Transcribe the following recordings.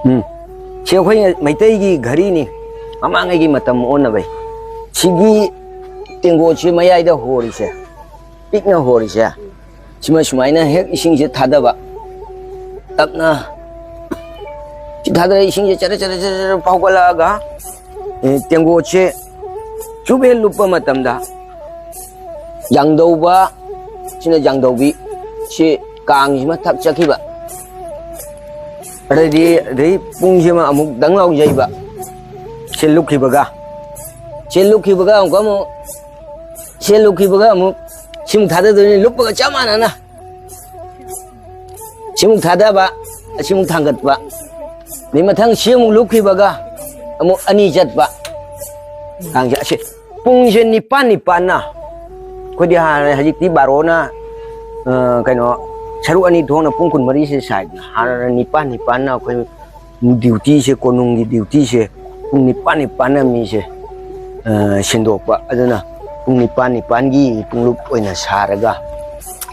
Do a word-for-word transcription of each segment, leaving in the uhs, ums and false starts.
ꯎꯝ꯫ ꯁꯤ ꯑꯩꯈꯣꯏ ꯃꯩꯇꯩꯒꯤ ꯘꯔꯤꯅꯤ꯫ ꯃꯃꯥꯡꯉꯩꯒꯤ ꯃꯇꯝ ꯑꯣꯟꯅꯕꯩ꯫ ꯁꯤꯒꯤ ꯇꯦꯡꯒꯣꯠꯁꯤ ꯃꯌꯥꯏꯗ ꯍꯣꯔꯤꯁꯦ, ꯄꯤꯛꯅ ꯍꯣꯔꯤꯁꯦ, ꯁꯤꯃ ꯁꯨꯃꯥꯏꯅ ꯍꯦꯛ ꯏꯁꯤꯡꯁꯦ ꯊꯥꯗꯕ꯫ ꯇꯞꯅ ꯁꯤ ꯊꯥꯗꯔ ꯏꯁꯤꯡꯁꯦ ꯆꯔ ꯆꯔ ꯆꯔ ꯆꯔ ꯐꯥꯎꯒꯠꯂꯛꯑꯒ, ꯑꯦ, ꯇꯦꯡꯒꯣꯠꯁꯦ ꯆꯨꯞ ꯍꯦꯛ ꯂꯨꯞꯄ ꯃꯇꯝꯗ, ꯌꯥꯡꯗꯧꯕ, ꯁꯤꯅ ꯌꯥꯡꯗꯧꯕꯤ, ꯁꯤ ꯀꯥꯡꯁꯤ ꯃꯊꯛ ꯆꯠꯈꯤꯕ꯫ ꯑꯗꯩꯗꯤ, ꯑꯗꯩ ꯄꯨꯡꯁꯤꯃ ꯑꯃꯨꯛ ꯗꯪ ꯂꯥꯎꯖꯩꯕ꯫ ꯁꯤ ꯂꯨꯞꯈꯤꯕꯒ, ꯁꯤ ꯂꯨꯞꯈꯤꯕꯒ ꯑꯃꯨꯛꯀ ꯑꯃꯨꯛ, ꯁꯤ ꯂꯨꯞꯈꯤꯕꯒ ꯑꯃꯨꯛ ꯁꯤꯃꯨꯛ ꯊꯥꯗꯗꯣꯏꯅꯤ, ꯂꯨꯞꯄꯒ ꯆꯞ ꯃꯥꯟꯅꯅ꯫ ꯁꯤꯃꯨꯛ ꯊꯥꯗꯕ, ꯑꯁꯤꯃꯨꯛ ꯊꯥꯡꯒꯠꯄ꯫ ꯑꯗꯩ ꯃꯊꯪ ꯁꯤꯃꯨꯛ ꯂꯨꯞꯈꯤꯕꯒ ꯑꯃꯨꯛ ꯑꯅꯤ ꯆꯠꯄ꯫ ꯀꯥꯡꯁꯦ ꯑꯁꯤ ꯄꯨꯡꯁꯦ ꯅꯤꯄꯥꯟ ꯅꯤꯄꯥꯟꯅ, ꯑꯩꯈꯣꯏꯗꯤ ꯍꯥꯟꯅ, ꯍꯧꯖꯤꯛꯇꯤ ꯕꯥꯔꯣꯅ, ꯑ, ꯀꯩꯅꯣ, ꯁꯔꯨꯛ ꯑꯅꯤ ꯊꯣꯛꯅ ꯄꯨꯡ ꯀꯨꯟꯃꯔꯤꯁꯦ ꯁꯥꯏꯗꯅ, ꯍꯥꯟꯅ ꯅꯤꯄꯥꯟ ꯅꯤꯄꯥꯟꯅ ꯑꯩꯈꯣꯏ ꯗ꯭ꯌꯨꯇꯤꯁꯦ, ꯀꯣꯅꯨꯡꯒꯤ ꯗ꯭ꯌꯨꯇꯤꯁꯦ ꯄꯨꯡ ꯅꯤꯄꯥꯟ ꯅꯤꯄꯥꯟꯅ ꯃꯤꯁꯦ, ꯑ, ꯁꯤꯟꯗꯣꯛꯄ꯫ ꯑꯗꯨꯅ ꯄꯨꯡ ꯅꯤꯄꯥꯟ ꯅꯤꯄꯥꯟꯒꯤ ꯄꯨꯡꯂꯨꯞ ꯑꯣꯏꯅ ꯁꯥꯔꯒ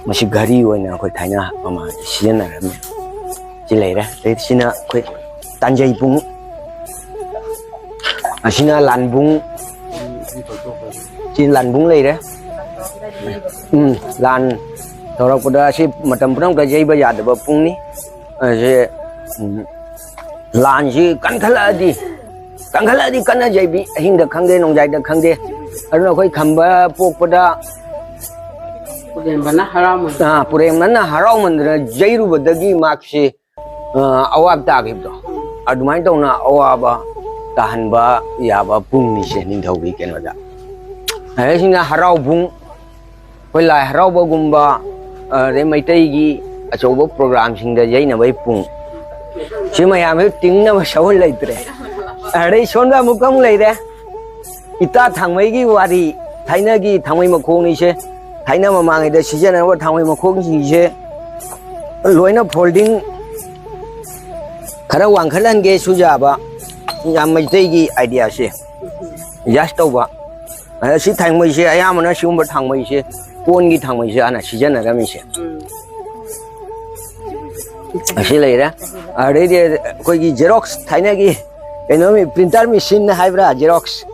ꯃꯁꯤ ꯘꯔꯤ ꯑꯣꯏꯅ ꯑꯩꯈꯣꯏ ꯊꯥꯏꯅ ꯃꯃꯥꯡꯗ ꯁꯤꯖꯤꯟꯅꯔꯝꯃꯤ꯫ ꯁꯤ ꯂꯩꯔꯦ꯫ ꯑꯗꯩ ꯁꯤꯅ ꯑꯩꯈꯣꯏ ꯇꯥꯟꯖꯩ ꯄꯨꯡ, ꯑꯁꯤꯅ ꯂꯥꯟꯕꯨꯡ, ꯁꯤ ꯂꯥꯟꯕꯨꯡ ꯂꯩꯔꯦ꯫ ꯎꯝ, ꯂꯥꯟ ꯇꯧꯔꯛꯄꯗ ꯁꯤ ꯃꯇꯝ ꯄꯨꯝꯅꯃꯛꯇ ꯌꯩꯕ ꯌꯥꯗꯕ ꯄꯨꯡꯅꯤ꯫ ꯑꯁꯤ, ꯎꯝ, ꯂꯥꯟꯁꯤ ꯀꯟꯈꯠꯂꯛꯑꯗꯤ, ꯀꯟꯈꯠꯂꯛꯑꯗꯤ ꯀꯟꯅ ꯌꯩꯕꯤ, ꯑꯍꯤꯡꯗ ꯈꯪꯗꯦ, ꯅꯣꯡꯌꯥꯏꯗ ꯈꯪꯗꯦ꯫ ꯑꯗꯨꯅ ꯑꯩꯈꯣꯏ ꯈꯝꯕ ꯄꯣꯛꯄꯗ, ꯄꯨꯔꯦꯝꯕꯅ ꯍꯔꯥꯎꯃꯟ- ꯑꯥ, ꯄꯨꯔꯦꯝꯕꯅ ꯍꯔꯥꯎꯃꯟꯗꯅ ꯌꯩꯔꯨꯕꯗꯒꯤ ꯃꯍꯥꯛꯁꯤ, ꯑꯥ, ꯑꯋꯥꯕ ꯇꯥꯈꯤꯕꯗꯣ, ꯑꯗꯨꯃꯥꯏꯅ ꯇꯧꯅ ꯑꯋꯥꯕ ꯇꯥꯍꯟꯕ ꯌꯥꯕ ꯄꯨꯡꯅꯤꯁꯦ ꯅꯤꯡꯊꯧꯒꯤ ꯀꯩꯅꯣꯗ꯫ ꯑꯗꯩꯁꯤꯅ ꯍꯔꯥꯎꯕꯨꯡ, ꯑꯩꯈꯣꯏ ꯂꯥꯏ ꯍꯔꯥꯎꯕꯒꯨꯝꯕ, ꯑꯗꯩ ꯃꯩꯇꯩꯒꯤ ꯑꯆꯧꯕ ꯄ꯭ꯔꯣꯒ꯭ꯔꯥꯝꯁꯤꯡꯗ ꯌꯩꯅꯕꯒꯤ ꯄꯨꯡ꯫ ꯁꯤ ꯃꯌꯥꯝꯁꯤ ꯇꯤꯡꯅꯕ ꯁꯒꯣꯜ ꯂꯩꯇ꯭ꯔꯦ꯫ ꯑꯗꯩ ꯁꯣꯝꯗ ꯑꯃꯨꯛꯀ ꯑꯃꯨꯛ ꯂꯩꯔꯦ꯫ ꯏꯇꯥ ꯊꯥꯡꯃꯩꯒꯤ ꯋꯥꯔꯤ, ꯊꯥꯏꯅꯒꯤ ꯊꯥꯡꯃꯩ ꯃꯈꯣꯡꯅꯤꯁꯦ꯫ ꯊꯥꯏꯅ ꯃꯃꯥꯡꯉꯩꯗ ꯁꯤꯖꯤꯟꯅꯔꯝꯕ ꯊꯥꯡꯃꯩ ꯃꯈꯣꯡꯁꯤꯡꯁꯦ ꯂꯣꯏꯅ ꯐꯣꯜꯗꯤꯡ ꯈꯔ ꯋꯥꯡꯈꯠꯍꯟꯒꯦꯁꯨ ꯌꯥꯕ, ꯌꯥꯝ ꯃꯩꯇꯩꯒꯤ ꯑꯥꯏꯗꯤꯌꯥꯁꯦ꯫ ꯑꯦꯗꯖꯁ ꯇꯧꯕ꯫ ꯑꯗ ꯁꯤ ꯊꯥꯡꯃꯩꯁꯦ ꯑꯌꯥꯝꯕꯅ ꯁꯤꯒꯨꯝꯕ ꯊꯥꯡꯃꯩꯁꯦ, ꯀꯣꯟꯒꯤ ꯊꯥꯡꯃꯩꯁꯦ ꯍꯥꯟꯅ ꯁꯤꯖꯤꯟꯅꯔꯝꯃꯤꯁꯦ꯫ ꯎꯝ꯫ ꯑꯁꯤ ꯂꯩꯔꯦ꯫ ꯑꯗꯩꯗꯤ ꯑꯩꯈꯣꯏꯒꯤ ꯖꯦꯔꯣꯛꯁ, ꯊꯥꯏꯅꯒꯤ ꯀꯩꯅꯣ, ꯄ꯭ꯔꯤꯟꯇꯔ ꯃꯦꯆꯤꯟ ꯍꯥꯏꯕ꯭ꯔꯥ, ꯖꯦꯔꯣꯛꯁ,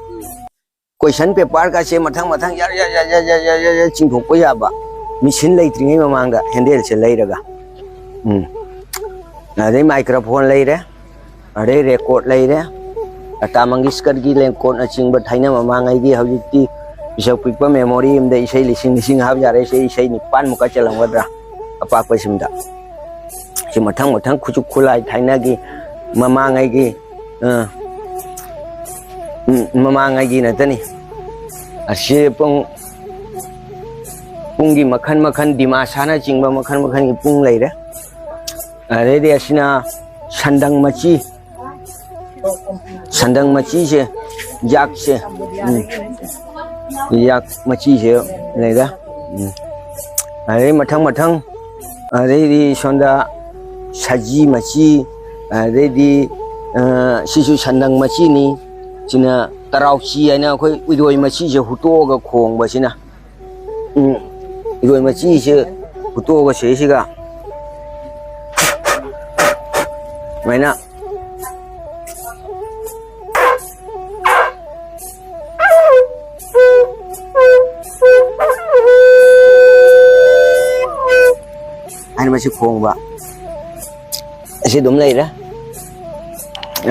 ꯀꯣꯏꯁꯟ ꯄꯦꯄꯔꯒꯁꯦ ꯃꯊꯪ ꯃꯊꯪ ꯌꯥꯔ ꯌꯥꯔ ꯌꯥꯔ ꯌꯥꯔ ꯌꯥꯔ ꯌꯥꯔ ꯌꯥꯔ ꯆꯤꯡꯊꯣꯛꯄ ꯌꯥꯕ ꯃꯦꯆꯤꯟ ꯂꯩꯇ꯭ꯔꯤꯉꯩ ꯃꯃꯥꯡꯗ ꯍꯦꯟꯗꯦꯜꯁꯦ ꯂꯩꯔꯒ꯫ ꯎꯝ꯫ ꯑꯗꯩ ꯃꯥꯏꯀ꯭ꯔꯣꯐꯣꯟ ꯂꯩꯔꯦ, ꯑꯗꯩ ꯔꯦꯀꯣꯔꯠ ꯂꯩꯔꯦ, ꯂꯇꯥ ꯃꯪꯒꯦꯁꯀꯔꯒꯤ ꯔꯦꯀꯣꯔꯠꯅꯆꯤꯡꯕ ꯊꯥꯏꯅ ꯃꯃꯥꯡꯉꯩꯒꯤ꯫ ꯍꯧꯖꯤꯛꯇꯤ ꯄꯤꯁꯛ ꯄꯤꯛꯄ ꯃꯦꯃꯣꯔꯤ ꯑꯃꯗ ꯏꯁꯩ ꯂꯤꯁꯤꯡ ꯂꯤꯁꯤꯡ ꯍꯥꯞ ꯌꯥꯔꯦ, ꯏꯁꯩ, ꯏꯁꯩ ꯅꯤꯄꯥꯟꯃꯨꯛꯀ ꯆꯜꯂꯝꯒꯗ꯭ꯔꯥ ꯑꯄꯥꯛꯄꯁꯤꯡꯗ꯫ ꯁꯤ ꯃꯊꯪ ꯃꯊꯪ ꯈꯨꯠꯁꯨ ꯈꯨꯠꯂꯥꯏ ꯊꯥꯏꯅꯒꯤ ꯃꯃꯥꯡꯉꯩꯒꯤ, ꯑ, ꯎꯝ, ꯃꯃꯥꯡꯉꯩꯒꯤ ꯅꯠꯇꯅꯤ꯫ ꯑꯁꯤ ꯄꯨꯡ, ꯄꯨꯡꯒꯤ ꯃꯈꯜ ꯃꯈꯜ, ꯗꯤꯃꯥꯁꯥꯅꯆꯤꯡꯕ ꯃꯈꯜ ꯃꯈꯜꯒꯤ ꯄꯨꯡ ꯂꯩꯔꯦ꯫ ꯑꯗꯩꯗꯤ ꯑꯁꯤꯅ ꯁꯟꯗꯪ ꯃꯆꯤ, ꯁꯟꯗꯪ ꯃꯆꯤꯁꯦ, ꯌꯥꯛꯁꯦ, ꯎꯝ, ꯌꯥꯛ ꯃꯆꯤꯁꯦ ꯂꯩꯔꯦ꯫ ꯎꯝ꯫ ꯑꯗꯩ ꯃꯊꯪ ꯃꯊꯪ, ꯑꯗꯩꯗꯤ ꯁꯣꯝꯗ ꯁꯖꯤ ꯃꯆꯤ, ꯑꯗꯩꯗꯤ, ꯑ, ꯁꯤꯁꯨ ꯁꯟꯗꯪ ꯃꯆꯤꯅꯤ꯫ ꯁꯤꯅ ꯇꯔꯥꯎꯆꯤ ꯍꯥꯏꯅ ꯑꯩꯈꯣꯏ ꯎꯏꯔꯣꯏ ꯃꯆꯤꯁꯦ ꯍꯨꯠꯇꯣꯛꯑꯒ ꯈꯣꯡꯕꯁꯤꯅ꯫ ꯎꯝ, ꯏꯔꯣꯏ ꯃꯆꯤꯁꯦ ꯍꯨꯠꯇꯣꯛꯑꯒ ꯁꯤꯁꯤꯒ ꯁꯨꯃꯥꯏꯅ ꯍꯥꯏꯅ ꯃꯁꯤ ꯈꯣꯡꯕ ꯑꯁꯤ ꯑꯗꯨꯝ ꯂꯩꯔꯦ꯫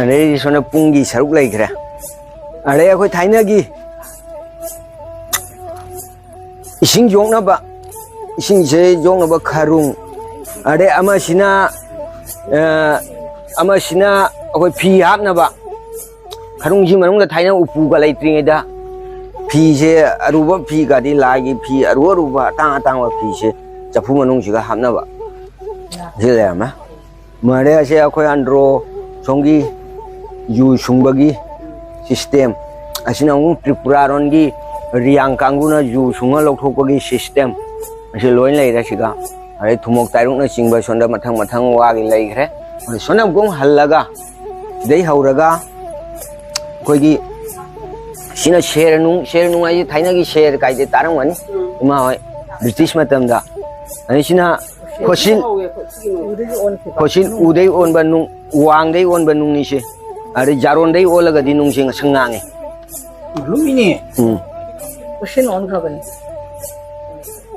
ꯑꯗꯩꯗꯤ ꯁꯣꯝꯗ ꯄꯨꯡꯒꯤ ꯁꯔꯨꯛ ꯂꯩꯈ꯭ꯔꯦ꯫ ꯑꯗꯩ ꯑꯩꯈꯣꯏ ꯊꯥꯏꯅꯒꯤ ꯏꯁꯤꯡ ꯌꯣꯛꯅꯕ, ꯏꯁꯤꯡꯁꯦ ꯌꯣꯛꯅꯕ ꯈꯔꯨꯡ, ꯑꯗꯩ ꯑꯃꯁꯤꯅ, ꯑ, ꯑꯃꯁꯤꯅ ꯑꯩꯈꯣꯏ ꯐꯤ ꯍꯥꯞꯅꯕ꯫ ꯈꯔꯨꯡꯁꯤ ꯃꯅꯨꯡꯗ ꯊꯥꯏꯅ ꯎꯄꯨꯒ ꯂꯩꯇ꯭ꯔꯤꯉꯩꯗ ꯐꯤꯁꯦ, ꯑꯔꯨꯕ ꯐꯤꯒꯗꯤ, ꯂꯥꯏꯒꯤ ꯐꯤ ꯑꯔꯨ ꯑꯔꯨꯕ ꯑꯇꯥꯡ ꯑꯇꯥꯡꯕ ꯐꯤꯁꯦ ꯆꯐꯨ ꯃꯅꯨꯡꯁꯤꯒ ꯍꯥꯞꯅꯕ꯫ ꯁꯤ ꯂꯩꯔꯝꯃꯦ꯫ ꯃꯔꯦ ꯑꯁꯦ ꯑꯩꯈꯣꯏ ꯑꯟꯗ꯭ꯔꯣ ꯁꯣꯝꯒꯤ ꯌꯨ ꯁꯨꯡꯕꯒꯤ ꯁꯤꯁꯇꯦꯝ꯫ ꯑꯁꯤꯅ ꯑꯃꯨꯛ ꯇ꯭ꯔꯤꯄꯨꯔꯥꯔꯣꯝꯒꯤ ꯔꯤꯌꯥꯡ ꯀꯥꯡꯕꯨꯅ ꯌꯨ ꯁꯨꯡꯉ ꯂꯧꯊꯣꯛꯄꯒꯤ ꯁꯤꯁꯇꯦꯝ꯫ ꯑꯁꯤ ꯂꯣꯏ ꯂꯩꯔꯦ ꯁꯤꯒ꯫ ꯑꯗꯩ ꯊꯨꯝꯃꯣꯛ ꯇꯥꯏꯔꯨꯛꯅꯆꯤꯡꯕ ꯁꯣꯝꯗ ꯃꯊꯪ ꯃꯊꯪ ꯋꯥꯒꯤ ꯂꯩꯈ꯭ꯔꯦ꯫ ꯑꯗꯩ ꯁꯣꯝꯗ ꯑꯃꯨꯛ ꯍꯜꯂꯒ ꯁꯤꯗꯩ ꯍꯧꯔꯒ ꯑꯩꯈꯣꯏꯒꯤ ꯁꯤꯅ ꯁꯦꯔ ꯅꯨꯡ, ꯁꯦꯔ ꯅꯨꯡ ꯍꯥꯏꯁꯦ ꯊꯥꯏꯅꯒꯤ ꯁꯦꯔ ꯀꯥꯏꯁꯦ ꯇꯥꯔꯝꯒꯅꯤ ꯏꯃꯥ ꯍꯣꯏ, ꯕ꯭ꯔꯤꯇꯤꯁ ꯃꯇꯝꯗ꯫ ꯑꯗꯩ ꯁꯤꯅ ꯈꯣꯁꯤꯜ, ꯎꯗꯒꯤ ꯑꯣꯟꯈꯤꯕ꯫ ꯈꯣꯏꯁꯤꯟ ꯎꯗꯩ ꯑꯣꯟꯕ ꯅꯨꯡ, ꯋꯥꯡꯗꯩ ꯑꯣꯟꯕ ꯅꯨꯡꯅꯤꯁꯦ꯫ ꯑꯗꯩ ꯖꯥꯔꯣꯟꯗꯩ ꯑꯣꯜꯂꯒꯗꯤ ꯅꯨꯡꯁꯦ ꯉꯁꯪ ꯉꯥꯡꯉꯦ꯫ ꯂꯨꯏꯅꯦ꯫ ꯎꯝ꯫ ꯈꯣꯏꯁꯤꯟ ꯑꯣꯟꯈ꯭ꯔꯕꯅꯤ꯫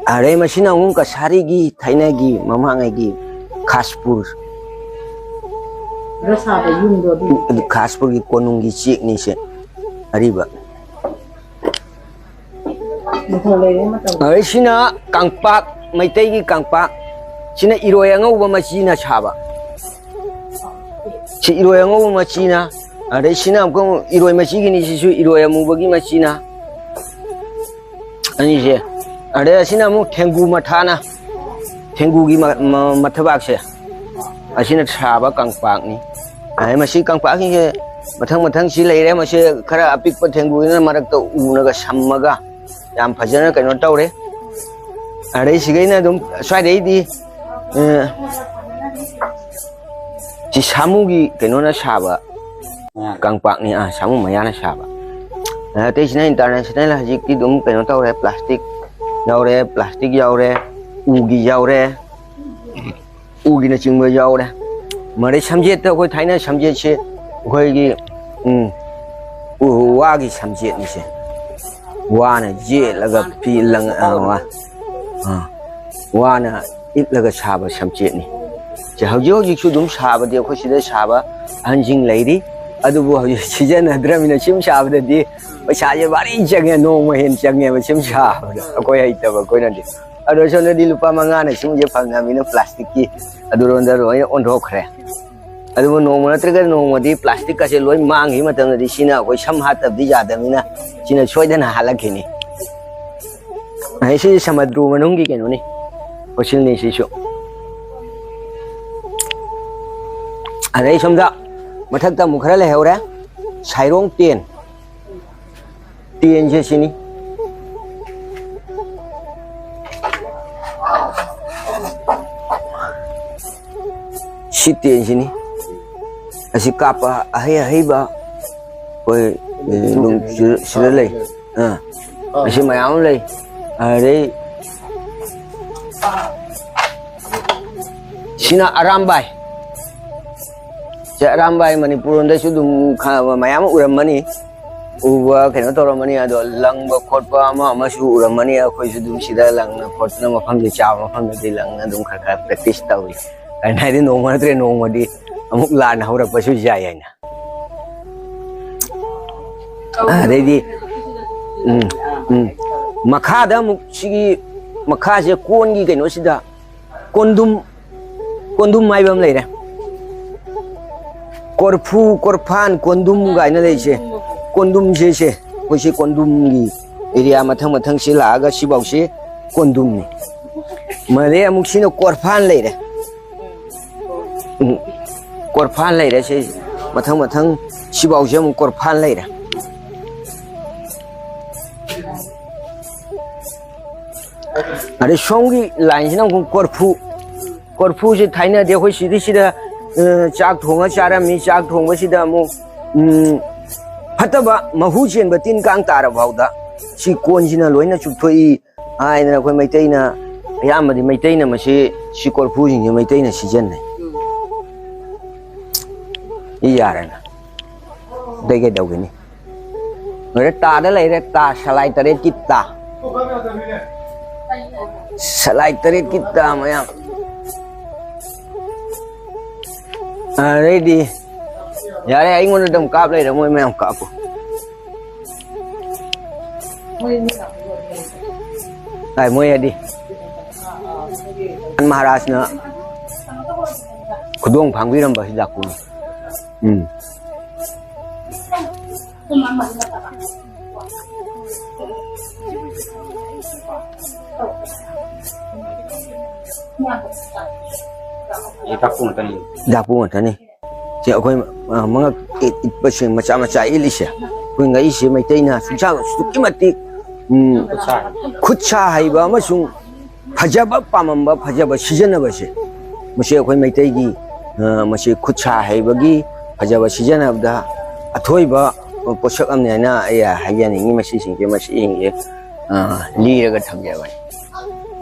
ꯑꯗꯩ ꯃꯁꯤꯅ ꯑꯃꯨꯛ ꯀꯁꯥꯔꯤꯒꯤ ꯊꯥꯏꯅꯒꯤ ꯃꯃꯥꯡꯉꯩꯒꯤ ꯈꯥꯁꯄꯨꯔ꯫ ꯑꯗ ꯁꯥꯕ ꯌꯨꯝꯗꯣ ꯑꯗꯨ꯫ ꯑꯗꯨ ꯈꯥꯁꯄꯨꯔꯒꯤ ꯀꯣꯅꯨꯡꯒꯤ ꯆꯦꯛꯅꯤꯁꯦ꯫ ꯑꯔꯤꯕ꯫ ꯅꯤꯡꯊꯧ ꯂꯩꯔꯤꯉꯩ ꯃꯇꯝꯗ꯫ ꯑꯗꯩ ꯁꯤꯅ ꯀꯥꯡꯄꯥꯛ, ꯃꯩꯇꯩꯒꯤ ꯀꯥꯡꯄꯥꯛ꯫ ꯁꯤꯅ ꯏꯔꯣꯏ ꯑꯉꯧꯕ ꯃꯆꯤꯅ ꯁꯥꯕ꯫ ꯁꯤ ꯏꯔꯣꯏ ꯑꯉꯧꯕ ꯃꯆꯤꯅ꯫ ꯑꯗꯩ ꯁꯤꯅ ꯑꯃꯨꯛꯀ ꯑꯃꯨꯛ ꯏꯔꯣꯏ ꯃꯆꯤꯒꯤꯅꯤ, ꯁꯤꯁꯨ ꯏꯔꯣꯏ ꯑꯃꯨꯕꯒꯤ ꯃꯆꯤꯅ꯫ ꯑꯅꯤꯁꯦ꯫ ꯑꯗꯩ ꯑꯁꯤꯅ ꯑꯃꯨꯛ ꯊꯦꯡꯒꯨ ꯃꯊꯥꯅ, ꯊꯦꯡꯒꯨꯒꯤ ꯃ-, ꯃ-, ꯃꯊꯕꯥꯛꯁꯦ꯫ ꯑꯁꯤꯅ ꯁꯥꯕ ꯀꯥꯡꯄꯥꯛꯅꯤ꯫ ꯑꯗꯩ ꯃꯁꯤ ꯀꯥꯡꯄꯥꯛꯁꯤꯡꯁꯦ ꯃꯊꯪ ꯃꯊꯪ ꯁꯤ ꯂꯩꯔꯦ꯫ ꯃꯁꯤ ꯈꯔ ꯑꯄꯤꯛꯄ ꯊꯦꯡꯒꯨꯁꯤꯅ ꯃꯔꯛꯇ ꯎꯅꯒ ꯁꯝꯃꯒ ꯌꯥꯝ ꯐꯖꯅ ꯀꯩꯅꯣ ꯇꯧꯔꯦ꯫ ꯑꯗꯩ ꯁꯤꯈꯩꯅ ꯑꯗꯨꯝ ꯁ꯭ꯋꯥꯏꯗꯩꯗꯤ, ꯑ, ꯁꯤ ꯁꯥꯃꯨꯒꯤ ꯀꯩꯅꯣꯅ ꯁꯥꯕ ꯀꯥꯡꯄꯥꯛꯅꯤ, ꯑꯥ, ꯁꯥꯃꯨ ꯃꯌꯥꯅ ꯁꯥꯕ꯫ ꯑꯇꯩꯁꯤꯅ international, ꯍꯧꯖꯤꯛꯇꯤ ꯑꯗꯨꯝ ꯀꯩꯅꯣ ꯇꯧꯔꯦ, plastic ꯌꯥꯎꯔꯦ, plastic ꯌꯥꯎꯔꯦ, ꯎꯒꯤ ꯌꯥꯎꯔꯦ, ꯎꯒꯤꯅꯆꯤꯡꯕ ꯌꯥꯎꯔꯦ꯫ ꯃꯔꯩ ꯁꯝꯖꯦꯠꯇ ꯑꯩꯈꯣꯏ ꯊꯥꯏꯅ ꯁꯝꯖꯦꯠꯁꯦ ꯑꯩꯈꯣꯏꯒꯤ, ꯎꯝ, ꯎ ꯋꯥꯒꯤ ꯁꯝꯖꯦꯠꯅꯤꯁꯦ꯫ ꯋꯥꯅ ꯌꯦꯠꯂꯒ ꯐꯤ ꯂꯪ-, ꯑ, ꯋꯥ-, ꯑ, ꯋꯥꯅ ꯏꯠꯂꯒ ꯁꯥꯕ ꯁꯝꯆꯦꯠꯅꯤ꯫ ꯁꯦ, ꯍꯧꯖꯤꯛ ꯍꯧꯖꯤꯛꯁꯨ ꯑꯗꯨꯝ ꯁꯥꯕꯗꯤ ꯑꯩꯈꯣꯏ ꯁꯤꯗ ꯁꯥꯕ ꯑꯍꯟꯁꯤꯡ ꯂꯩꯔꯤ, ꯑꯗꯨꯕꯨ ꯍꯧꯖꯤꯛ ꯁꯤꯖꯤꯟꯅꯗ꯭ꯔꯕꯅꯤꯅ ꯁꯨꯝ ꯁꯥꯕꯗꯗꯤ ꯄꯩꯁꯥꯁꯦ ꯚꯥꯔꯤ ꯆꯪꯉꯦ, ꯅꯣꯡꯃ ꯍꯦꯟꯅ ꯆꯪꯉꯦꯕ ꯁꯨꯝ ꯁꯥꯕꯗ, ꯑꯩꯈꯣꯏ ꯍꯩꯇꯕ ꯑꯩꯈꯣꯏꯅꯗꯤ꯫ ꯑꯗꯣ ꯁꯣꯝꯗꯗꯤ ꯂꯨꯄꯥ ꯃꯉꯥꯅ ꯁꯨꯝꯁꯦ ꯐꯪꯉꯕꯅꯤꯅ plasticꯀꯤ ꯑꯗꯨꯔꯣꯝꯗ ꯂꯣꯏꯅ ꯑꯣꯟꯊꯣꯛꯈ꯭ꯔꯦ꯫ ꯑꯗꯨꯕꯨ ꯅꯣꯡꯃ ꯅꯠꯇ꯭ꯔꯒ ꯅꯣꯡꯃꯗꯤ plasticꯀꯁꯦ ꯂꯣꯏ ꯃꯥꯡꯈꯤꯕ ꯃꯇꯝꯗꯗꯤ ꯁꯤꯅ ꯑꯩꯈꯣꯏ ꯁꯝ ꯍꯥꯠꯇꯕꯗꯤ ꯌꯥꯗꯕꯅꯤꯅ ꯁꯤꯅ ꯁꯣꯏꯗꯅ ꯍꯥꯠꯂꯛꯈꯤꯅꯤ꯫ ꯑꯩ ꯁꯤ ꯁꯃꯨꯗ꯭ꯔ ꯃꯅꯨꯡꯒꯤ ꯀꯩꯅꯣꯅꯤ, fossilꯅꯤ ꯁꯤꯁꯨ꯫ ꯑꯗꯩ ꯁꯣꯝꯗ ꯃꯊꯛꯇ ꯑꯃꯨꯛ ꯈꯔ ꯂꯩꯍꯧꯔꯦ, ꯁꯥꯏꯔꯣꯡ ꯇꯦꯟ꯫ ꯇꯦꯟꯁꯦ ꯁꯤꯅꯤ꯫ ꯁꯤ ꯇꯦꯟꯁꯤꯅꯤ꯫ ꯑꯁꯤ ꯀꯥꯞꯄ ꯑꯍꯩ ꯑꯍꯩꯕ ꯑꯩꯈꯣꯏ, ꯑꯦ, ꯑꯗꯨꯝ ꯁꯤꯗ, ꯁꯤꯗ ꯂꯩ꯫ ꯑꯥ꯫ ꯑꯁꯤ ꯃꯌꯥꯝ ꯑꯃ ꯂꯩ꯫ ꯑꯗꯩ ꯁꯤꯅ ꯑꯔꯥꯝꯕꯥꯏ꯫ ꯁꯤ ꯑꯔꯥꯝꯕꯥꯏ ꯃꯅꯤꯄꯨꯔ ꯂꯣꯝꯗꯁꯨ ꯑꯗꯨꯝ ꯈ-, ꯃꯌꯥꯝ ꯑꯃ ꯎꯔꯝꯃꯅꯤ꯫ ꯎꯕ ꯀꯩꯅꯣ ꯇꯧꯔꯝꯃꯅꯤ, ꯑꯗꯣ ꯂꯪꯕ ꯈꯣꯠꯄ ꯑꯃ ꯑꯃꯁꯨ ꯎꯔꯝꯃꯅꯤ꯫ ꯑꯩꯈꯣꯏꯁꯨ ꯑꯗꯨꯝ ꯁꯤꯗ ꯂꯪꯅ ꯈꯣꯠꯇꯅ ꯃꯐꯝꯗꯤ ꯆꯥꯕ ꯃꯐꯝꯗꯨꯗꯤ ꯂꯪꯅ ꯑꯗꯨꯝ ꯈꯔ ꯈꯔ practice ꯇꯧꯏ꯫ ꯀꯩꯅꯣ ꯍꯥꯏꯗꯤ ꯅꯣꯡꯃ ꯅꯠꯇ꯭ꯔꯦ ꯅꯣꯡꯃꯗꯤ ꯑꯃꯨꯛ ꯂꯥꯟꯅ ꯍꯧꯔꯛꯄꯁꯨ ꯌꯥꯏ ꯍꯥꯏꯅ꯫ ꯑꯗꯩꯗꯤ, ꯎꯝ, ꯎꯝ꯫ ꯃꯈꯥꯗ ꯑꯃꯨꯛ ꯁꯤꯒꯤ ꯃꯈꯥꯁꯦ ꯀꯣꯟꯒꯤ ꯀꯩꯅꯣꯁꯤꯗ ꯀꯣꯟꯗꯨꯝ, ꯀꯣꯟꯗꯨꯝ ꯍꯥꯏꯕ ꯑꯃ ꯂꯩꯔꯦ꯫ ꯀꯣꯔꯐꯨ, ꯀꯣꯔꯐꯥꯟ, ꯀꯣꯟꯗꯨꯝ ꯀꯥꯏꯅ ꯂꯩꯁꯦ꯫ ꯀꯣꯟꯗꯨꯝꯁꯦ ꯁꯦ, ꯑꯩꯈꯣꯏ ꯁꯤ ꯀꯣꯟꯗꯨꯝꯒꯤ area ꯃꯊꯪ ꯃꯊꯪ ꯁꯤ ꯂꯥꯛꯑꯒ ꯁꯤꯐꯥꯎꯁꯤ ꯀꯣꯟꯗꯨꯝꯅꯤ꯫ ꯃꯗꯩ ꯑꯃꯨꯛ ꯁꯤꯅ ꯀꯣꯔꯐꯥꯟ ꯂꯩꯔꯦ꯫ ꯎꯝ꯫ ꯀꯣꯔꯐꯥꯟ ꯂꯩꯔꯦ ꯁꯤ꯫ ꯃꯊꯪ ꯃꯊꯪ ꯁꯤꯐꯥꯎꯁꯦ ꯑꯃꯨꯛ ꯀꯣꯔꯐꯥꯟ ꯂꯩꯔꯦ꯫ ꯑꯗꯩ ꯁꯣꯝꯒꯤ line ꯁꯤꯅ ꯑꯃꯨꯛ ꯀꯣꯔꯐꯨ꯫ ꯀꯣꯔꯐꯨꯁꯦ ꯊꯥꯏꯅꯗꯤ ꯑꯩꯈꯣꯏ ꯁꯤꯗꯤ ꯁꯤꯗ, ꯑ, ꯆꯥꯛ ꯊꯣꯡꯉ ꯆꯥꯔꯝꯃꯤ꯫ ꯆꯥꯛ ꯊꯣꯡꯕꯁꯤꯗ ꯑꯃꯨꯛ, ꯎꯝ, ꯐꯠꯇꯕ ꯃꯍꯨ ꯆꯦꯟꯕ ꯇꯤꯟ ꯀꯥꯡ ꯇꯥꯔ ꯐꯥꯎꯗ ꯁꯤ ꯀꯣꯟꯁꯤꯅ ꯂꯣꯏꯅ ꯆꯨꯞꯊꯣꯛꯏ ꯍꯥꯏꯗꯅ ꯑꯩꯈꯣꯏ ꯃꯩꯇꯩꯅ, ꯑꯌꯥꯝꯕꯗꯤ ꯃꯩꯇꯩꯅ ꯃꯁꯤ, ꯁꯤ ꯀꯣꯔꯐꯨꯁꯤꯡꯁꯦ ꯃꯩꯇꯩꯅ ꯁꯤꯖꯤꯟꯅꯩ꯫ ꯁꯤ ꯌꯥꯔꯦꯅ꯫ ꯑꯇꯩ ꯀꯩꯗꯧꯒꯅꯤ? ꯂꯣꯏꯔꯦ, ꯇꯥꯗ ꯂꯩꯔꯦ, ꯇꯥ, ꯁꯂꯥꯏ ꯇꯔꯦꯠꯀꯤ ꯇꯥ꯫ ꯁꯂꯥꯏ ꯇꯔꯦꯠꯀꯤ ꯇꯥ ꯃꯌꯥꯝ꯫ ꯑꯗꯩꯗꯤ, ꯌꯥꯔꯦ, ꯑꯩꯉꯣꯟꯗ ꯑꯗꯨꯝ ꯀꯥꯞ ꯂꯩꯔꯦ, ꯃꯣꯏ ꯃꯌꯥꯝ ꯀꯥꯞꯄꯨ꯫ ꯇꯥꯏ, ꯃꯣꯏ ꯍꯥꯏꯗꯤ ꯃꯍꯥꯔꯥꯖꯅ ꯈꯨꯗꯣꯡ ꯐꯥꯡꯕꯤꯔꯝꯕ ꯍꯤꯗꯥꯛꯄꯨꯅꯤ꯫ ꯎꯝ꯫ ꯍꯤꯗꯥꯛꯄꯨ ꯉꯥꯛꯇꯅꯤ꯫ ꯍꯤꯗꯥꯛꯄꯨ ꯉꯥꯛꯇꯅꯤ꯫ ꯁꯤ ꯑꯩꯈꯣꯏ, ꯑ, ꯃꯉꯛ ꯏꯠ-, ꯏꯠꯄꯁꯤꯡ ꯃꯆꯥ ꯃꯆꯥ ꯏꯠꯂꯤꯁꯦ, ꯑꯩꯈꯣꯏ ꯉꯛꯏꯁꯦ ꯃꯩꯇꯩꯅ ꯁꯨꯡꯁꯥ ꯑꯁꯨꯛꯀꯤ ꯃꯇꯤꯛ, ꯎꯝ, ꯈꯨꯠ ꯁꯥ ꯍꯩꯕ ꯑꯃꯁꯨꯡ ꯐꯖꯕ ꯄꯥꯝꯃꯝꯕ, ꯐꯖꯕ ꯁꯤꯖꯤꯟꯅꯕꯁꯦ, ꯃꯁꯤ ꯑꯩꯈꯣꯏ ꯃꯩꯇꯩꯒꯤ, ꯑ, ꯃꯁꯤ ꯈꯨꯠ ꯁꯥ ꯍꯩꯕꯒꯤ ꯐꯖꯕ ꯁꯤꯖꯤꯟꯅꯕꯗ ꯑꯊꯣꯏꯕ ꯄꯣꯠꯁꯛ ꯑꯃꯅꯤ ꯍꯥꯏꯅ ꯑꯩ ꯍꯥꯏꯖꯅꯤꯡꯉꯤ꯫ ꯃꯁꯤꯁꯤꯡꯁꯦ, ꯃꯁꯤꯁꯤꯡꯁꯦ, ꯑ, ꯂꯤꯔꯒ ꯊꯝꯖꯕꯅꯤ꯫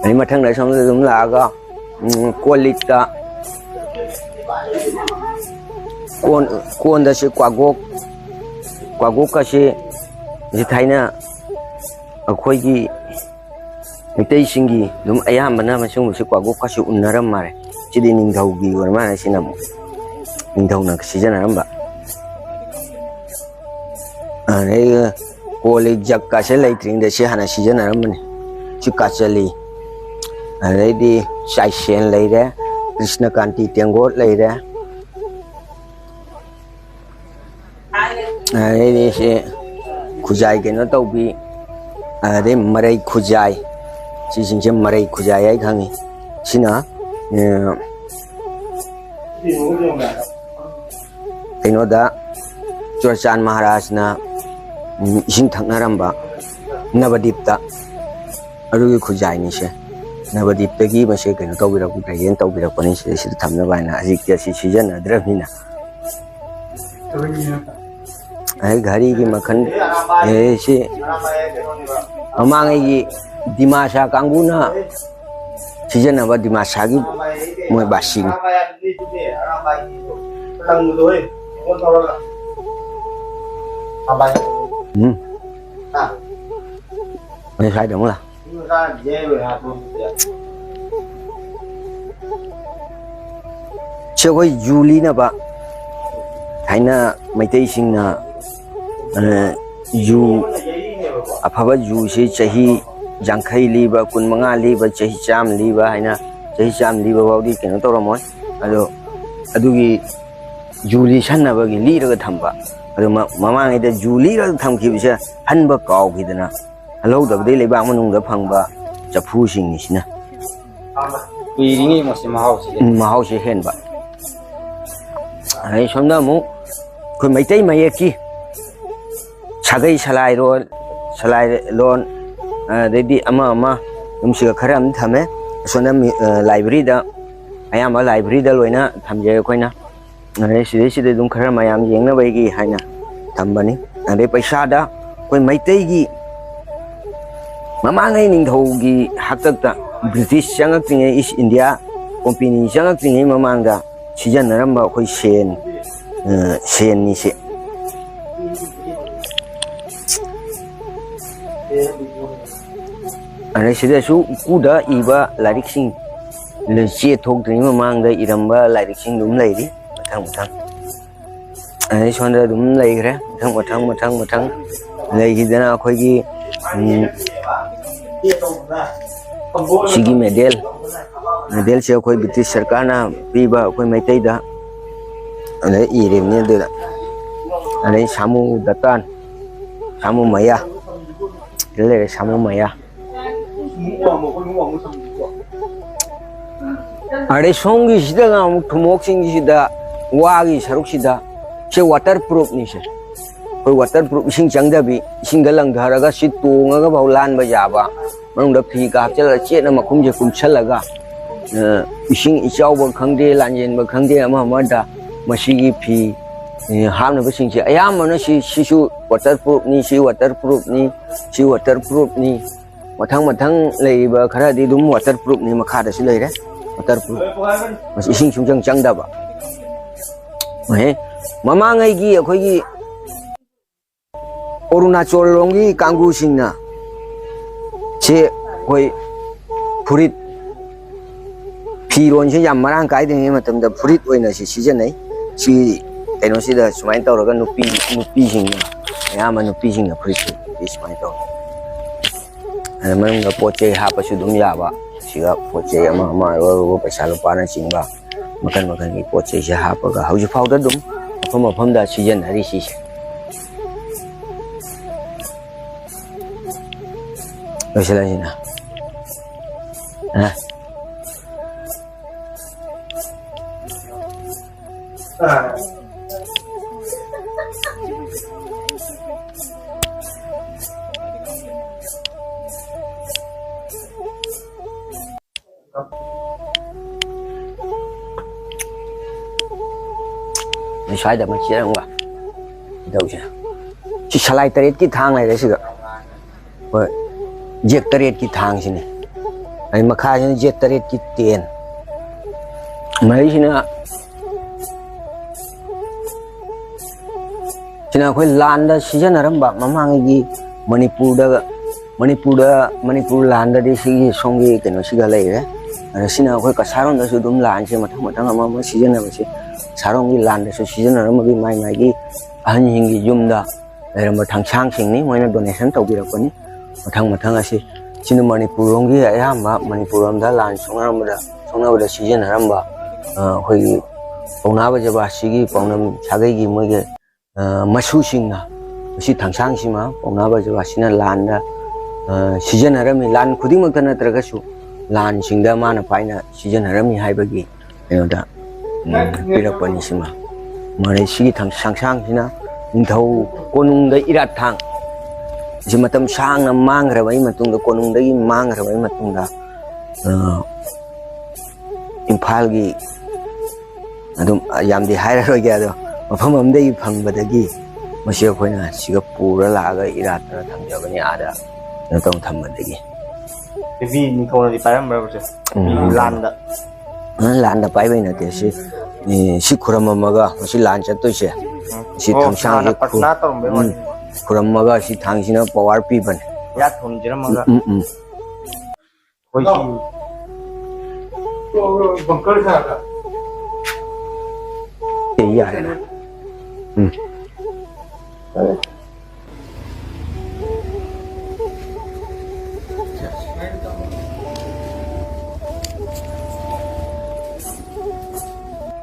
ꯑꯗꯩ ꯃꯊꯪꯗ ꯁꯣꯝꯗ ꯑꯗꯨꯝ ꯂꯥꯛꯑꯒ, ꯎꯝ, ꯀꯣꯜ ꯂꯤꯛꯇ, ꯀꯣꯟ ꯀꯣꯟꯗ ꯁꯤ ꯀ꯭ꯋꯥꯒꯣꯛ ꯀ꯭ꯋꯥꯒꯣꯛꯀꯁꯤ ꯁꯤ ꯊꯥꯏꯅ ꯑꯩꯈꯣꯏꯒꯤ ꯃꯩꯇꯩꯁꯤꯡꯒꯤ ꯑꯗꯨꯝ ꯑꯌꯥꯝꯕꯅ ꯃꯁꯤꯒꯨꯝꯕꯁꯤ ꯀ꯭ꯋꯥꯒꯣꯛꯀꯁꯨ ꯎꯅꯔꯝ ꯃꯥꯜꯂꯦ꯫ ꯁꯤꯗꯤ ꯅꯤꯡꯊꯧꯒꯤ ꯑꯣꯏꯔ ꯃꯥꯜꯂꯦ꯫ ꯁꯤꯅ ꯑꯃꯨꯛ ꯅꯤꯡꯊꯧꯅ ꯁꯤꯖꯤꯟꯅꯔꯝꯕ꯫ ꯑꯗꯩ ꯀꯣꯜ ꯂꯤꯛ ꯖꯛꯀꯁꯦ ꯂꯩꯇ꯭ꯔꯤꯉꯩꯗ ꯁꯤ ꯍꯥꯟꯅ ꯁꯤꯖꯤꯟꯅꯔꯝꯕꯅꯤ꯫ ꯁꯤ ꯀꯥꯆꯂꯤ, ꯑꯗꯩꯗꯤ ꯆꯥꯏꯁꯦꯟ ꯂꯩꯔꯦ, ꯀ꯭ꯔꯤꯁꯅꯀꯥꯟꯇꯤ ꯇꯦꯡꯒꯣꯠ ꯂꯩꯔꯦ꯫ ꯑꯗꯩꯗꯤ ꯁꯤ ꯈꯨꯖꯥꯏ ꯀꯩꯅꯣ ꯇꯧꯕꯤ, ꯑꯗꯩ ꯃꯔꯩ ꯈꯨꯖꯥꯏ, ꯁꯤꯁꯤꯡꯁꯦ ꯃꯔꯩ ꯈꯨꯖꯥꯏ ꯍꯥꯏ ꯈꯪꯉꯤ꯫ ꯁꯤꯅ ꯑ, ꯀꯩꯅꯣꯗ ꯆꯨꯔꯆꯥꯟ ꯃꯍꯥꯔꯥꯖꯅ ꯏꯁꯤꯡ ꯊꯛꯅꯔꯝꯕ ꯅꯕꯗꯤꯞꯇ, ꯑꯗꯨꯒꯤ ꯈꯨꯖꯥꯏꯅꯤꯁꯦ꯫ ꯅꯕꯗꯤꯞꯇꯒꯤ ꯃꯁꯦ ꯀꯩꯅꯣ ꯇꯧꯕꯤꯔꯛꯄ, ꯄ꯭ꯔꯖꯦꯟ ꯇꯧꯕꯤꯔꯛꯄꯅꯤ꯫ ꯁꯤꯗꯩꯁꯤꯗ ꯊꯝꯅꯕ ꯍꯥꯏꯅ꯫ ꯍꯧꯖꯤꯛꯇꯤ ꯑꯁꯤ ꯁꯤꯖꯤꯟꯅꯗ꯭ꯔꯕꯅꯤꯅ꯫ ꯑꯩ ꯘꯔꯤꯒꯤ ꯃꯈꯜ, ꯑꯦ, ꯁꯤ ꯃꯃꯥꯡꯉꯩꯒꯤ ꯗꯤꯃꯥꯁꯥ ꯀꯥꯡꯕꯨꯅ ꯁꯤꯖꯤꯟꯅꯕ ꯗꯤꯃꯥꯁꯥꯒꯤ ꯃꯣꯏ ꯕꯥꯁꯤꯅꯤ꯫ ꯎꯝ꯫ ꯑꯩ ꯁ꯭ꯋꯥꯏꯗ ꯑꯃꯨꯛ ꯂꯥꯛ꯫ ꯁꯤ ꯑꯩꯈꯣꯏ ꯌꯨ ꯂꯤꯅꯕ ꯍꯥꯏꯅ ꯃꯩꯇꯩꯁꯤꯡꯅ, ꯑ, ꯌꯨ, ꯑꯐꯕ ꯌꯨꯁꯤ ꯆꯍꯤ ꯌꯥꯡꯈꯩ ꯂꯤꯕ, ꯀꯨꯟꯃꯉꯥ ꯂꯤꯕ, ꯆꯍꯤ ꯆꯥꯝꯃ ꯂꯤꯕ ꯍꯥꯏꯅ, ꯆꯍꯤ ꯆꯥꯝꯃ ꯂꯤꯕ ꯐꯥꯎꯗꯤ ꯀꯩꯅꯣ ꯇꯧꯔꯝꯃꯣꯏ꯫ ꯑꯗꯣ ꯑꯗꯨꯒꯤ ꯌꯨ ꯂꯤꯁꯟꯅꯕꯒꯤ ꯂꯤꯔꯒ ꯊꯝꯕ꯫ ꯑꯗꯨ ꯃ-, ꯃꯃꯥꯡꯉꯩꯗ ꯌꯨ ꯂꯤꯔꯒ ꯊꯝꯈꯤꯕꯁꯦ ꯍꯟꯕ ꯀꯥꯎꯈꯤꯗꯅ ꯍꯜꯍꯧꯗꯕꯗꯒꯤ ꯂꯩꯕꯥꯛ ꯃꯅꯨꯡꯗ ꯐꯪꯕ ꯆꯐꯨꯁꯤꯡꯅꯤꯁꯤꯅ꯫ ꯀꯨꯏꯔꯤꯉꯩ ꯃꯁꯤ ꯃꯍꯥꯎꯁꯤ꯫ ꯎꯝ, ꯃꯍꯥꯎꯁꯦ ꯍꯦꯟꯕ꯫ ꯑꯗꯩ ꯁꯣꯝꯗ ꯑꯃꯨꯛ ꯑꯩꯈꯣꯏ ꯃꯩꯇꯩ ꯃꯌꯦꯛꯀꯤ ꯁꯥꯒꯩ ꯁꯂꯥꯏꯔꯣꯟ, ꯁꯂꯥꯏꯂꯣꯟ, ꯑꯗꯩꯗꯤ ꯑꯃ ꯑꯃ ꯑꯗꯨꯝ ꯁꯤꯒ ꯈꯔ ꯑꯃ ꯊꯝꯃꯦ꯫ ꯑꯁꯣꯝꯗ ꯃꯤ-, ꯑ, ꯂꯥꯏꯕ꯭ꯔꯦꯔꯤꯗ, ꯑꯌꯥꯝꯕ ꯂꯥꯏꯕ꯭ꯔꯦꯔꯤꯗ ꯂꯣꯏꯅ ꯊꯝꯖꯩ ꯑꯩꯈꯣꯏꯅ꯫ ꯑꯗꯩ ꯁꯤꯗꯩꯁꯤꯗ ꯑꯗꯨꯝ ꯈꯔ ꯃꯌꯥꯝ ꯌꯦꯡꯅꯕꯒꯤ ꯍꯥꯏꯅ ꯊꯝꯕꯅꯤ꯫ ꯑꯗꯩ ꯄꯩꯁꯥꯗ ꯑꯩꯈꯣꯏ ꯃꯩꯇꯩꯒꯤ ꯃꯃꯥꯡꯉꯩ ꯅꯤꯡꯊꯧꯒꯤ ꯍꯥꯛꯇꯛꯇ ꯕ꯭ꯔꯤꯇꯤꯁ ꯆꯪꯉꯛꯇ꯭ꯔꯤꯉꯩ, ꯏꯁ ꯏꯟꯗꯤꯌꯥ ꯀꯣꯝꯄꯦꯅꯤ ꯆꯪꯉꯛꯇ꯭ꯔꯤꯉꯩ ꯃꯃꯥꯡꯗ ꯁꯤꯖꯤꯟꯅꯔꯝꯕ ꯑꯩꯈꯣꯏ ꯁꯦꯟ, ꯁꯦꯟꯅꯤꯁꯦ꯫ ꯑꯗꯩ ꯁꯤꯗꯁꯨ ꯎꯀꯨꯗ ꯏꯕ ꯂꯥꯏꯔꯤꯛꯁꯤꯡ, ꯆꯦ ꯊꯣꯛꯇ꯭ꯔꯤꯉꯩ ꯃꯃꯥꯡꯗ ꯏꯔꯝꯕ ꯂꯥꯏꯔꯤꯛꯁꯤꯡ ꯑꯗꯨꯝ ꯂꯩꯔꯤ, ꯃꯊꯪ ꯃꯊꯪ꯫ ꯑꯗꯩ ꯁꯣꯝꯗ ꯑꯗꯨꯝ ꯂꯩꯈ꯭ꯔꯦ, ꯃꯊꯪ ꯃꯊꯪ ꯃꯊꯪ ꯃꯊꯪ ꯂꯩꯈꯤꯗꯅ ꯑꯩꯈꯣꯏꯒꯤ, ꯎꯝ, ꯁꯤꯒꯤ ꯃꯦꯗꯦꯜ, ꯃꯦꯗꯦꯜꯁꯦ ꯑꯩꯈꯣꯏ ꯕ꯭ꯔꯤꯇꯤꯁ ꯁꯔꯀꯥꯔꯅ ꯄꯤꯕ ꯑꯩꯈꯣꯏ ꯃꯩꯇꯩꯗ, ꯑꯗꯩ ꯏꯔꯤꯕꯅꯤ ꯑꯗꯨꯗ꯫ ꯑꯗꯩ ꯁꯥꯃꯨ ꯗꯀꯥꯟ, ꯁꯥꯃꯨ ꯃꯌꯥ, ꯁꯤꯗ ꯂꯩꯔꯦ ꯁꯥꯃꯨ ꯃꯌꯥ꯫ ꯑꯗꯩ ꯁꯣꯝꯒꯤꯁꯤꯗꯅ ꯑꯃꯨꯛ ꯊꯨꯝꯃꯣꯛꯁꯤꯡꯁꯤꯗ, ꯋꯥꯒꯤ ꯁꯔꯨꯛꯁꯤꯗ, ꯁꯤ ꯋꯥꯇꯔ ꯄ꯭ꯔꯨꯐꯅꯤ꯫ ꯁꯦ ꯑꯩꯈꯣꯏ ꯋꯥꯇꯔ ꯄ꯭ꯔꯨꯐ, ꯏꯁꯤꯡ ꯆꯪꯗꯕꯤ, ꯏꯁꯤꯡꯗ ꯂꯪꯊꯔꯒ ꯁꯤ ꯇꯣꯡꯉꯒ ꯐꯥꯎ ꯂꯥꯟꯕ ꯌꯥꯕ, ꯃꯅꯨꯡꯗ ꯐꯤꯒ ꯍꯥꯞꯆꯤꯜꯂꯒ ꯆꯦꯠꯅ ꯃꯈꯨꯝꯁꯦ ꯀꯨꯞꯁꯜꯂꯒ, ꯑ, ꯏꯁꯤꯡ ꯏꯆꯥꯎꯕ ꯈꯪꯗꯦ, ꯂꯥꯟꯖꯦꯟꯕ ꯈꯪꯗꯦ, ꯑꯃ ꯑꯃꯗ ꯃꯁꯤꯒꯤ ꯐꯤ, ꯑ, ꯍꯥꯞꯅꯕꯁꯤꯡꯁꯦ ꯑꯌꯥꯝꯕꯅ ꯁꯤ, ꯁꯤꯁꯨ ꯋꯥꯇꯔ ꯄ꯭ꯔꯨꯐꯅꯤ, ꯁꯤ ꯋꯥꯇꯔ ꯄ꯭ꯔꯨꯐꯅꯤ, ꯁꯤ ꯋꯥꯇꯔ ꯄ꯭ꯔꯨꯐꯅꯤ꯫ ꯃꯊꯪ ꯃꯊꯪ ꯂꯩꯔꯤꯕ ꯈꯔꯗꯤ ꯑꯗꯨꯝ ꯋꯥꯇꯔ ꯄ꯭ꯔꯨꯐꯅꯤ, ꯃꯈꯥꯗꯁꯨ ꯂꯩꯔꯦ ꯋꯥꯇꯔ ꯄ꯭ꯔꯨꯐ꯫ ꯃꯁꯤ ꯏꯁꯤꯡ ꯁꯨꯡꯆꯪ ꯆꯪꯗꯕ꯫ ꯑꯦ, ꯃꯃꯥꯡꯉꯩꯒꯤ ꯑꯩꯈꯣꯏꯒꯤ ꯑꯔꯨꯅꯥꯆꯜ ꯂꯣꯝꯒꯤ ꯀꯥꯡꯕꯨꯁꯤꯡꯅ ꯁꯤ ꯑꯩꯈꯣꯏ ꯐꯨꯔꯤꯠ, ꯐꯤꯔꯣꯟꯁꯦ ꯌꯥꯝ ꯃꯔꯥꯡ ꯀꯥꯏꯗ꯭ꯔꯤꯉꯩ ꯃꯇꯝꯗ ꯐꯨꯔꯤꯠ ꯑꯣꯏꯅ ꯁꯤ ꯁꯤꯖꯤꯟꯅꯩ꯫ ꯁꯤ ꯀꯩꯅꯣꯁꯤꯗ ꯁꯨꯃꯥꯏꯅ ꯇꯧꯔꯒ ꯅꯨꯄꯤ, ꯅꯨꯄꯤꯁꯤꯡꯅ, ꯑꯌꯥꯝꯕ ꯅꯨꯄꯤꯁꯤꯡꯅ ꯐꯨꯔꯤꯠꯁꯦ ꯁꯨꯃꯥꯏꯅ ꯇꯧꯔꯒ꯫ ꯑꯗ ꯃꯅꯨꯡꯗ ꯄꯣꯠ ꯆꯩ ꯍꯥꯞꯄꯁꯨ ꯑꯗꯨꯝ ꯌꯥꯕ꯫ ꯁꯤꯒ ꯄꯣꯠ ꯆꯩ ꯑꯃ ꯑꯃ ꯑꯔꯨ ꯑꯔꯨꯕ ꯄꯩꯁꯥ ꯂꯨꯄꯥꯅꯆꯤꯡꯕ ꯃꯈꯜ ꯃꯈꯜꯒꯤ ꯄꯣꯠ ꯆꯩꯁꯦ ꯍꯥꯞꯄꯒ ꯍꯧꯖꯤꯛ ꯐꯥꯎꯗ ꯑꯗꯨꯝ ꯃꯐꯝ ꯃꯐꯝꯗ ꯁꯤꯖꯤꯟꯅꯔꯤ ꯁꯤꯁꯦ꯫ ꯂꯣꯏꯁꯤꯜꯂꯁꯤꯅ꯫ ꯑ꯫ ꯁ꯭ꯋꯥꯏꯗ ꯑꯃ ꯆꯦꯔꯪꯒ ꯇꯧꯁꯦ꯫ ꯁꯤ ꯁꯂꯥꯏ ꯇꯔꯦꯠꯀꯤ ꯊꯥꯡ ꯂꯩꯔꯦ ꯁꯤꯗ꯫ ꯍꯣꯏ, ꯖꯦꯛ ꯇꯔꯦꯠꯀꯤ ꯊꯥꯡꯁꯤꯅꯤ꯫ ꯑꯩ ꯃꯈꯥꯁꯤꯅ ꯖꯦꯛ ꯇꯔꯦꯠꯀꯤ ꯇꯦꯟ꯫ ꯃꯔꯤꯁꯤꯅ ꯁꯤꯅ ꯑꯩꯈꯣꯏ ꯂꯥꯟꯗ ꯁꯤꯖꯤꯟꯅꯔꯝꯕ ꯃꯃꯥꯡꯒꯤ ꯃꯅꯤꯄꯨꯔꯗ, ꯃꯅꯤꯄꯨꯔꯗ, ꯃꯅꯤꯄꯨꯔ ꯂꯥꯟꯗꯗꯤ ꯁꯤꯒꯤ ꯁꯣꯝꯒꯤ ꯀꯩꯅꯣꯁꯤꯒ ꯂꯩꯔꯦ꯫ ꯑꯗ ꯁꯤꯅ ꯑꯩꯈꯣꯏ ꯀꯁꯥꯔꯣꯝꯗꯁꯨ ꯑꯗꯨꯝ ꯂꯥꯟꯁꯦ ꯃꯊꯪ ꯃꯊꯪ ꯑꯃ ꯑꯃ ꯁꯤꯖꯤꯟꯅꯕꯁꯦ, ꯀꯁꯥꯔꯣꯝꯒꯤ ꯂꯥꯟꯗꯁꯨ ꯁꯤꯖꯤꯟꯅꯔꯝꯕꯒꯤ ꯃꯥꯏ ꯃꯥꯏꯒꯤ ꯑꯍꯟꯁꯤꯡꯒꯤ ꯌꯨꯝꯗ ꯂꯩꯔꯝꯕ ꯊꯥꯡꯁꯥꯡꯁꯤꯡꯅꯤ ꯃꯣꯏꯅ donation ꯇꯧꯕꯤꯔꯛꯄꯅꯤ꯫ ꯃꯊꯪ ꯃꯊꯪ ꯑꯁꯤ, ꯁꯤꯅ ꯃꯅꯤꯄꯨꯔ ꯂꯣꯝꯒꯤ ꯑꯌꯥꯝꯕ ꯃꯅꯤꯄꯨꯔ ꯂꯣꯝꯗ ꯂꯥꯟ ꯁꯣꯛꯅꯔꯝꯕꯗ, ꯁꯣꯛꯅꯕꯗ ꯁꯤꯖꯤꯟꯅꯔꯝꯕ, ꯑ, ꯑꯩꯈꯣꯏꯒꯤ ꯄꯥꯎꯅꯥ ꯕ꯭ꯔꯖꯕꯥꯁꯤꯒꯤ ꯄꯥꯎꯅꯝ ꯁꯥꯒꯩꯒꯤ ꯃꯣꯏꯒꯤ, ꯑ, ꯃꯁꯨꯁꯤꯡꯅ ꯃꯁꯤ ꯊꯥꯡꯁꯥꯡꯁꯤꯃ ꯄꯥꯎꯅꯥ ꯕ꯭ꯔꯖꯕꯥꯁꯤꯅ ꯂꯥꯟꯗ, ꯑ, ꯁꯤꯖꯤꯟꯅꯔꯝꯃꯤ꯫ ꯂꯥꯟ ꯈꯨꯗꯤꯡꯃꯛꯇ ꯅꯠꯇ꯭ꯔꯒꯁꯨ ꯂꯥꯟꯁꯤꯡꯗ ꯃꯥꯅ ꯄꯥꯏꯅ ꯁꯤꯖꯤꯟꯅꯔꯝꯃꯤ ꯍꯥꯏꯕꯒꯤ ꯀꯩꯅꯣꯗ, ꯎꯝ, ꯄꯤꯔꯛꯄꯅꯤ ꯁꯤꯃ꯫ ꯃꯔꯩ ꯁꯤꯒꯤ ꯊꯥꯡ-, ꯁꯪꯁꯥꯡꯁꯤꯅ ꯅꯤꯡꯊꯧ ꯀꯣꯅꯨꯡꯗ ꯏꯔꯥꯠ ꯊꯥꯡ꯫ ꯁꯤ ꯃꯇꯝ ꯁꯥꯡꯅ ꯃꯥꯡꯈ꯭ꯔꯕꯒꯤ ꯃꯇꯨꯡꯗ, ꯀꯣꯅꯨꯡꯗꯒꯤ ꯃꯥꯡꯈ꯭ꯔꯕꯒꯤ ꯃꯇꯨꯡꯗ, ꯑ, ꯏꯝꯐꯥꯜꯒꯤ ꯑꯗꯨꯝ ꯌꯥꯝꯗꯤ ꯍꯥꯏꯔꯔꯣꯏꯒꯦ, ꯑꯗꯣ ꯃꯐꯝ ꯑꯃꯗꯒꯤ ꯐꯪꯕꯗꯒꯤ ꯃꯁꯤ ꯑꯩꯈꯣꯏꯅ ꯁꯤꯒ ꯄꯨꯔ ꯂꯥꯛꯑꯒ ꯏꯔꯥꯠꯇꯅ ꯊꯝꯖꯕꯅꯤ, ꯑꯥꯗ ꯀꯩꯅꯣ ꯇꯧ ꯊꯝꯕꯗꯒꯤ꯫ ꯍꯦꯕꯤ ꯅꯤꯡꯊꯧꯅꯗꯤ ꯄꯥꯏꯔꯝꯕ꯭ꯔꯥ ꯃꯁꯦ? ꯎꯝ꯫ ꯂꯥꯟꯗ? ꯑ, ꯂꯥꯟꯗ ꯄꯥꯏꯕꯩ ꯅꯠꯇꯦ꯫ ꯁꯤ, ꯑꯦ, ꯁꯤ ꯈꯨꯔꯝꯃꯝꯃꯒ ꯃꯁꯤ ꯂꯥꯟ ꯆꯠꯇꯣꯏꯁꯦ꯫ ꯁꯤ ꯑꯣ, ꯊꯥꯡꯁꯥꯡꯁꯦ ꯍꯥꯟꯅ ꯈꯨ-, ꯄ꯭ꯔꯊꯅꯥ ꯇꯧꯔꯝꯕꯩ ꯎꯝ, ꯋꯥꯅꯤ꯫ ꯈꯨꯔꯝꯃꯒ ꯁꯤ ꯊꯥꯡꯁꯤꯅ power ꯄꯤꯕꯅꯦ꯫ ꯌꯥꯠ ꯊꯣꯟꯖꯔꯝꯃꯒ꯫ ꯎꯝ, ꯎꯝ, ꯎꯝ꯫ ꯑꯩꯈꯣꯏ ꯁꯤ ꯕꯪꯀꯔ ꯁꯥꯔꯒ꯫ ꯑꯦ, ꯌꯥꯔꯦ꯫ ꯎꯝ꯫